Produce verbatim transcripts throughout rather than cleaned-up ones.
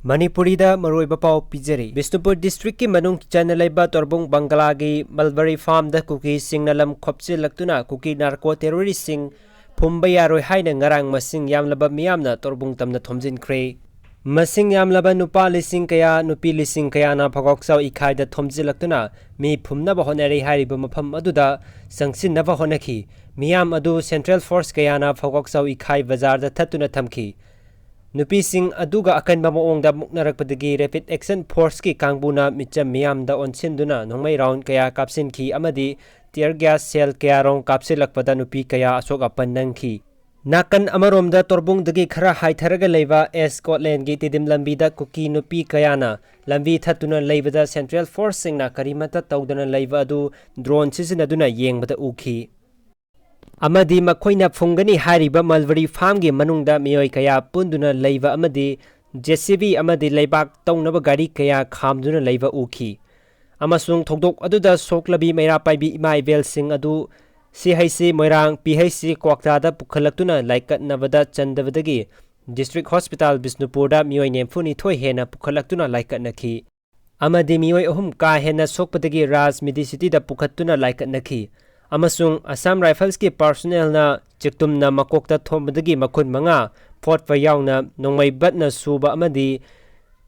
ꯃꯅꯤꯄꯨꯔꯤꯗ ꯃꯔꯨꯑꯣꯏꯕ ꯄꯥꯎ ꯄꯤꯖꯔꯤ꯫ ꯕꯤꯁꯅꯨꯄꯨꯔ district ꯀꯤ ꯃꯅꯨꯡ ꯆꯟꯅ ꯂꯩꯕ ꯇꯣꯔꯕꯨꯡ ꯕꯪꯒꯂꯥꯒꯤ mulberry farm ꯗ ꯀꯨꯀꯤꯁꯤꯡꯅ ꯂꯝ ꯈꯣꯞꯆꯤꯜꯂꯛꯇꯨꯅ ꯀꯨꯀꯤ narco terrorist ꯁꯤꯡ ꯐꯨꯝꯕ ꯌꯥꯔꯣꯏ ꯍꯥꯏꯅ ꯉꯔꯥꯡ ꯃꯁꯤꯡ ꯌꯥꯝꯂꯕ ꯃꯤꯌꯥꯝꯅ ꯇꯣꯔꯕꯨꯡ ꯇꯝꯅ ꯊꯣꯝꯖꯤꯟꯈ꯭ꯔꯦ꯫ ꯃꯁꯤꯡ ꯌꯥꯝꯂꯕ ꯅꯨꯄꯥ ꯂꯤꯁꯤꯡ ꯀꯌꯥ, ꯅꯨꯄꯤ ꯂꯤꯁꯤꯡ ꯀꯌꯥꯅ ꯐꯒꯣꯛꯆꯥꯎ ꯏꯈꯥꯏꯗ ꯊꯣꯝꯖꯤꯜꯂꯛꯇꯨꯅ ꯃꯤ ꯐꯨꯝꯅꯕ ꯍꯣꯠꯅꯔꯤ ꯍꯥꯏꯔꯤꯕ ꯃꯐꯝ ꯑꯗꯨꯗ ꯆꯪꯁꯤꯟꯅꯕ ꯍꯣꯠꯅꯈꯤ꯫ ꯃꯤꯌꯥꯝ ꯑꯗꯨ central force ꯀꯌꯥꯅ ꯐꯒꯣꯛꯆꯥꯎ ꯏꯈꯥꯏ ꯕꯖꯥꯔꯗ ꯊꯠꯇꯨꯅ ꯊꯝꯈꯤ꯫ ꯅꯨꯄꯤꯁꯤꯡ ꯑꯗꯨꯒ ꯑꯀꯟꯕ ꯃꯑꯣꯡꯗ ꯃꯨꯛꯅꯔꯛꯄꯗꯒꯤ rapid action force ꯀꯤ ꯀꯥꯡꯕꯨꯅ ꯃꯤꯆꯝ ꯃꯤꯌꯥꯝꯗ ꯑꯣꯟꯁꯤꯟꯗꯨꯅ ꯅꯣꯡꯃꯩ round ꯀꯌꯥ ꯀꯥꯞꯁꯤꯟꯈꯤ ꯑꯃꯗꯤ tear gas shell ꯀꯌꯥꯔꯣꯝ ꯀꯥꯞꯁꯤꯜꯂꯛꯄꯗ ꯅꯨꯄꯤ ꯀꯌꯥ ꯑꯁꯣꯛ ꯑꯄꯟ ꯅꯪꯈꯤ꯫ ꯅꯥꯀꯟ ꯑꯃꯔꯣꯝꯗ ꯇꯣꯔꯕꯨꯡꯗꯒꯤ ꯈꯔ ꯍꯥꯏꯊꯔꯒ ꯂꯩꯕ ꯑꯦꯁ ꯀꯣꯠꯂꯦꯟꯒꯤ ꯇꯤꯗꯤꯝ ꯂꯝꯕꯤꯗ ꯀꯨꯀꯤ ꯅꯨꯄꯤ ꯀꯌꯥꯅ ꯂꯝꯕꯤ ꯊꯠꯇꯨꯅ ꯂꯩꯕꯗ central force ꯁꯤꯡꯅ ꯀꯔꯤꯃꯠꯇ ꯇꯧꯗꯅ ꯂꯩꯕ ꯑꯗꯨ drone ꯁꯤꯖꯤꯟꯅꯗꯨꯅ ꯌꯦꯡꯕꯗ ꯎꯈꯤ꯫ ꯑꯃꯗꯤ ꯃꯈꯣꯏꯅ ꯐꯨꯝꯒꯅꯤ ꯍꯥꯏꯔꯤꯕ mulberry farm ꯒꯤ ꯃꯅꯨꯡꯗ ꯃꯤꯑꯣꯏ ꯀꯌꯥ ꯄꯨꯟꯗꯨꯅ ꯂꯩꯕ ꯑꯃꯗꯤ JCB ꯑꯃꯗꯤ ꯂꯩꯕꯥꯛ ꯇꯧꯅꯕ ꯒꯥꯔꯤ ꯀꯌꯥ ꯈꯥꯝꯗꯨꯅ ꯂꯩꯕ ꯎꯈꯤ꯫ ꯑꯃꯁꯨꯡ ꯊꯧꯗꯣꯛ ꯑꯗꯨꯗ ꯁꯣꯛꯂꯕꯤ ꯃꯩꯔꯥ ꯄꯥꯏꯕꯤ ꯏꯃꯥ ꯏꯕꯦꯜꯁꯤꯡ ꯑꯗꯨ CHC ꯃꯣꯏꯔꯥꯡ, PHC ꯀ꯭ꯋꯥꯛꯇꯥꯗ ꯄꯨꯈꯠꯂꯛꯇꯨꯅ ꯂꯥꯏꯀꯠꯅꯕꯗ ꯆꯟꯗꯕꯗꯒꯤ district hospital ꯕꯤꯁꯅꯨꯄꯨꯔꯗ ꯃꯤꯑꯣꯏ ꯅꯤꯐꯨ ꯅꯤꯊꯣꯏ ꯍꯦꯟꯅ ꯄꯨꯈꯠꯂꯛꯇꯨꯅ ꯂꯥꯏꯀꯠꯅꯈꯤ꯫ ꯑꯃꯗꯤ ꯃꯤꯑꯣꯏ ꯑꯍꯨꯝ ꯀꯥ ꯍꯦꯟꯅ ꯁꯣꯛꯄꯗꯒꯤ ꯔꯥꯖ ꯃꯦꯗꯤꯁꯤꯇꯤꯗ ꯄꯨꯈꯠꯇꯨꯅ ꯂꯥꯏꯀꯠꯅꯈꯤ꯫ ꯑꯃꯁꯨꯡ Assam Rifles ꯀꯤ personnel ꯅ ꯆꯤꯛꯇꯨꯝꯅ ꯃꯀꯣꯛꯇ ꯊꯣꯝꯕꯗꯒꯤ ꯃꯈꯨꯟ ꯃꯉꯥ ꯐꯣꯠꯄ ꯌꯥꯎꯅ ꯅꯣꯡꯃꯩ ꯕꯠꯅ ꯁꯨꯕ ꯑꯃꯗꯤ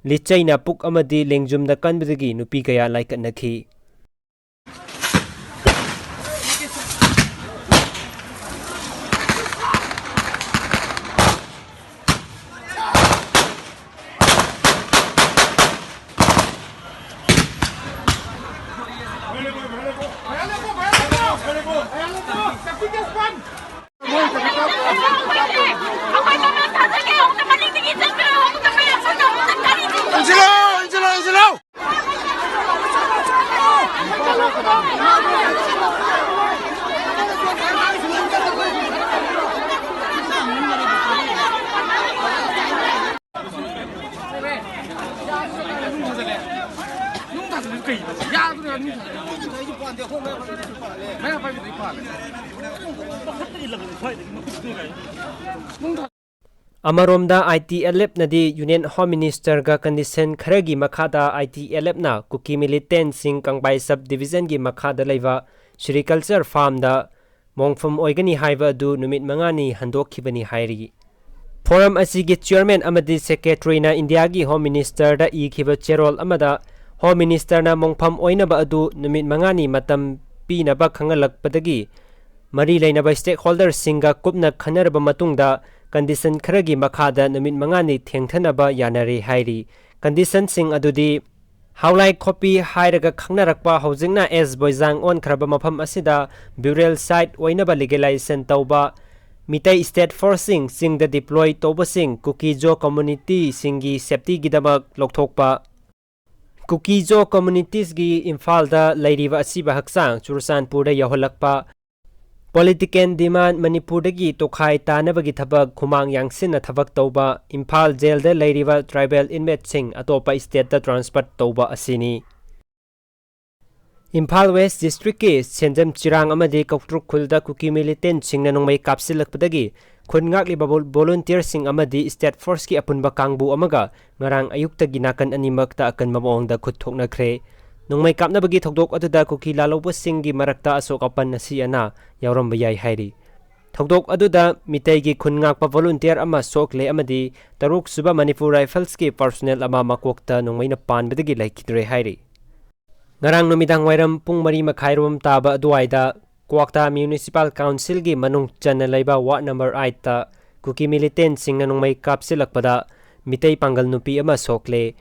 ꯂꯤꯆꯩꯅ ꯄꯨꯛ ꯑꯃꯗꯤ ꯂꯦꯡꯖꯨꯝꯗ ꯀꯟꯕꯗꯒꯤ ꯅꯨꯄꯤ ꯀꯌꯥ ꯂꯥꯏꯀꯠꯅꯈꯤ꯫ ꯑꯃꯔꯣꯝꯗ, ITLFꯅꯗꯤ Union Home Ministerꯒ condition ꯈꯔꯒꯤ ꯃꯈꯥꯗ ITLFꯅ ꯀꯨꯀꯤ militantꯁꯤꯡ ꯀꯪꯕꯥꯏ sub divisionꯒꯤ ꯃꯈꯥꯗ ꯂꯩꯕ sericulture farmꯗ ꯃꯣꯡꯐꯝ ꯑꯣꯏꯒꯅꯤ ꯍꯥꯏꯕ ꯑꯗꯨ ꯅꯨꯃꯤꯠ ꯃꯉꯥꯅꯤ ꯍꯟꯗꯣꯛꯈꯤꯕꯅꯤ ꯍꯥꯏꯔꯤ꯫ Forum ꯑꯁꯤꯒꯤ chairman ꯑꯃꯗꯤ secretaryꯅ ꯏꯟꯗꯤꯌꯥꯒꯤ Home Ministerꯗ ꯏꯈꯤꯕ ꯆꯦꯔꯣꯜ ꯑꯃꯗ Home Ministerꯅ ꯃꯣꯡꯐꯝ ꯑꯣꯏꯅꯕ ꯑꯗꯨ ꯅꯨꯃꯤꯠ ꯃꯉꯥꯅꯤ ꯃꯇꯝ ꯄꯤꯅꯕ ꯈꯪꯍꯜꯂꯛꯄꯗꯒꯤ ꯃꯔꯤ ꯂꯩꯅꯕ stakeholderꯁꯤꯡꯒ ꯀꯨꯞꯅ ꯈꯟꯅꯔꯕ ꯃꯇꯨꯡꯗ condition ꯈꯔꯒꯤ ꯃꯈꯥꯗ ꯅꯨꯃꯤꯠ ꯃꯉꯥꯅꯤ ꯊꯦꯡꯊꯅꯕ ꯌꯥꯅꯔꯦ ꯍꯥꯏꯔꯤ꯫ Conditionꯁꯤꯡ ꯑꯗꯨꯗꯤ ꯍꯥꯎꯂꯥꯏ ꯈꯣꯄꯤ ꯍꯥꯏꯔꯒ ꯈꯪꯅꯔꯛꯄ, ꯍꯧꯖꯤꯛꯅ ꯑꯦꯁ ꯕꯣꯏꯖꯥꯡ ꯑꯣꯟꯈ꯭ꯔꯕ ꯃꯐꯝ ꯑꯁꯤꯗ burial site ꯑꯣꯏꯅꯕ legalization ꯇꯧꯕ, ꯃꯤꯇꯩ state forceꯁꯤꯡ ꯆꯤꯡꯗ deploy ꯇꯧꯕꯁꯤꯡ ꯀꯨꯀꯤ-ꯖꯣ communityꯁꯤꯡꯒꯤ safetyꯒꯤꯗꯃꯛ ꯂꯧꯊꯣꯛꯄ, ꯀꯨꯀꯤ-ꯖꯣ communitiesꯒꯤ ꯏꯝꯐꯥꯜꯗ ꯂꯩꯔꯤꯕ ꯑꯁꯤꯕ ꯍꯛꯆꯥꯡ ꯆꯨꯔꯆꯥꯟꯄꯨꯔꯗ ꯌꯧꯍꯜꯂꯛꯄ, political demand ꯃꯅꯤꯄꯨꯔꯗꯒꯤ ꯇꯣꯈꯥꯏ ꯇꯥꯅꯕꯒꯤ ꯊꯕꯛ ꯈꯨꯃꯥꯡ ꯌꯥꯡꯁꯤꯟꯅ ꯊꯕꯛ ꯇꯧꯕ, ꯏꯝꯐꯥꯜ ꯖꯦꯜꯗ ꯂꯩꯔꯤꯕ tribal inmateꯁꯤꯡ ꯑꯇꯣꯞꯄ stateꯇ transfer ꯇꯧꯕ ꯑꯁꯤꯅꯤ꯫ ꯏꯝꯐꯥꯜ West Districtꯀꯤ ꯁꯦꯟꯖꯝ ꯆꯤꯔꯥꯡ ꯑꯃꯗꯤ ꯀꯧꯇ꯭ꯔꯨꯛ ꯈꯨꯜꯗ ꯀꯨꯀꯤ militantꯁꯤꯡꯅ ꯅꯣꯡꯃꯩ ꯀꯥꯞꯁꯤꯜꯂꯛꯄꯗꯒꯤ ꯈꯨꯟ ꯉꯥꯛꯂꯤꯕ vol-, volunteerꯁꯤꯡ ꯑꯃꯗꯤ state forceꯀꯤ ꯑꯄꯨꯟꯕ ꯀꯥꯡꯕꯨ ꯑꯃꯒ ꯉꯔꯥꯡ ꯑꯌꯨꯛꯇꯒꯤ ꯅꯥꯀꯟ ꯑꯅꯤꯃꯛꯇ ꯑꯀꯟꯕ ꯃꯑꯣꯡꯗ ꯈꯨꯠ ꯊꯣꯛꯅꯈ꯭ꯔꯦ꯫ ꯅꯣꯡꯃꯩ ꯀꯥꯞꯅꯕꯒꯤ ꯊꯧꯗꯣꯛ ꯑꯗꯨꯗ ꯀꯨꯀꯤ ꯂꯥꯜꯍꯧꯕꯁꯤꯡꯒꯤ ꯃꯔꯛꯇ ꯑꯁꯣꯛ ꯑꯄꯟ ꯑꯁꯤ ꯑꯅꯥ ꯌꯥꯎꯔꯝꯕ ꯌꯥꯏ ꯍꯥꯏꯔꯤ꯫ ꯊꯧꯗꯣꯛ ꯑꯗꯨꯗ ꯃꯤꯇꯩꯒꯤ ꯈꯨꯟ ꯉꯥꯛꯄ volunteer ꯑꯃ ꯁꯣꯛꯂꯦ ꯑꯃꯗꯤ ꯇꯔꯨꯛ ꯁꯨꯕ Manipur Riflesꯀꯤ personnel ꯑꯃ ꯃꯀꯣꯛꯇ ꯅꯣꯡꯃꯩꯅ ꯄꯥꯟꯕꯗꯒꯤ ꯂꯩꯈꯤꯗ꯭ꯔꯦ ꯍꯥꯏꯔꯤ꯫ ꯉꯔꯥꯡ ꯅꯨꯃꯤꯗꯥꯡ ꯋꯥꯏꯔꯝ ꯄꯨꯡ ꯃꯔꯤ ꯃꯈꯥꯏꯔꯣꯝ ꯇꯥꯕ ꯑꯗꯨꯋꯥꯏꯗ ꯀ꯭ꯋꯥꯛꯇꯥ Municipal Councilꯒꯤ ꯃꯅꯨꯡ ꯆꯟꯅ ꯂꯩꯕ ward number eightꯇ ꯀꯨꯀꯤ militantꯁꯤꯡꯅ ꯅꯣꯡꯃꯩ ꯀꯥꯞꯁꯤꯜꯂꯛꯄꯗ ꯃꯤꯇꯩ ꯄꯥꯡꯒꯜ ꯅꯨꯄꯤ ꯑꯃ ꯁꯣꯛꯂꯦ꯫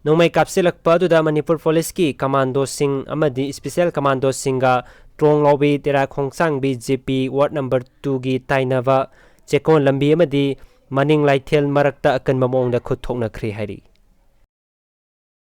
ꯅꯣꯡꯃꯩ ꯀꯥꯞꯁꯤꯜꯂꯛꯄ ꯑꯗꯨꯗ ꯃꯅꯤꯄꯨꯔ policeꯀꯤ commandoꯁꯤꯡ ꯑꯃꯗꯤ special commandoꯁꯤꯡꯒ ꯇ꯭ꯔꯣꯡ ꯂꯥꯎꯕꯤ ꯇꯦꯔꯥ ꯈꯣꯡꯁꯥꯡꯕꯤ J P ward number twoꯒꯤ ꯇꯥꯏꯅꯕ ꯆꯦꯛꯀꯣꯟ ꯂꯝꯕꯤ ꯑꯃꯗꯤ ꯃꯅꯤꯡ ꯂꯥꯏꯊꯦꯜ ꯃꯔꯛꯇ ꯑꯀꯟꯕ ꯃꯑꯣꯡꯗ ꯈꯨꯠ ꯊꯣꯛꯅꯈ꯭ꯔꯦ ꯍꯥꯏꯔꯤ꯫